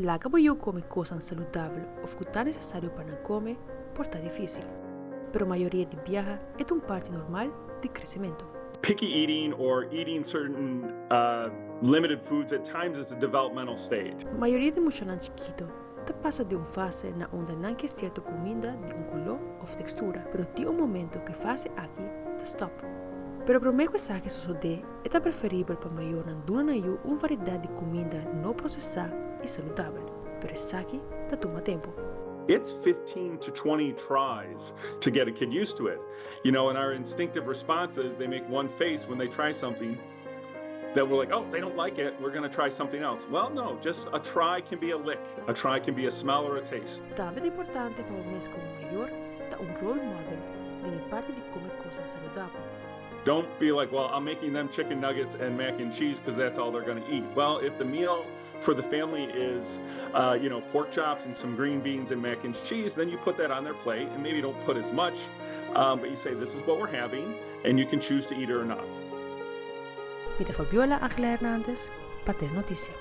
Laga bo yiu come cosnan saludabel of cu ta necesario pa nan come por ta dificil. Pero mayoria di biaha e ta un parti normal di crecemento. Picky eating or eating certain limited foods at times is a developmental stage. Mayoria di muchanan chikito ta pasa di un fase na unda nan ke cierto cuminda di un color of textura, pero tin un momento cu e fase aki ta stop. Pero prome cu esaki sosode e ta preferibel pa mayornan duna nan yu un variedad di cuminda no procesa y saludabel, pero esaki ta tuma tempo. It's 15 to 20 tries to get a kid used to it. And our instinctive response is they make one face when they try something that we're like, "Oh, they don't like it, we're going to try something else." Well, no, just a try can be a lick, a try can be a smell or a taste. Tambe ta importante pa bo mes como mayor ta un role model den e parti di come cosnan saludabel. Don't be like, "Well, I'm making them chicken nuggets and mac and cheese because that's all they're going to eat." Well, if the meal for the family is pork chops and some green beans and mac and cheese, then you put that on their plate and maybe don't put as much, but you say, "This is what we're having," and you can choose to eat it or not. Mi ta Fabiola Angela Hernandez, pa Telenoticia.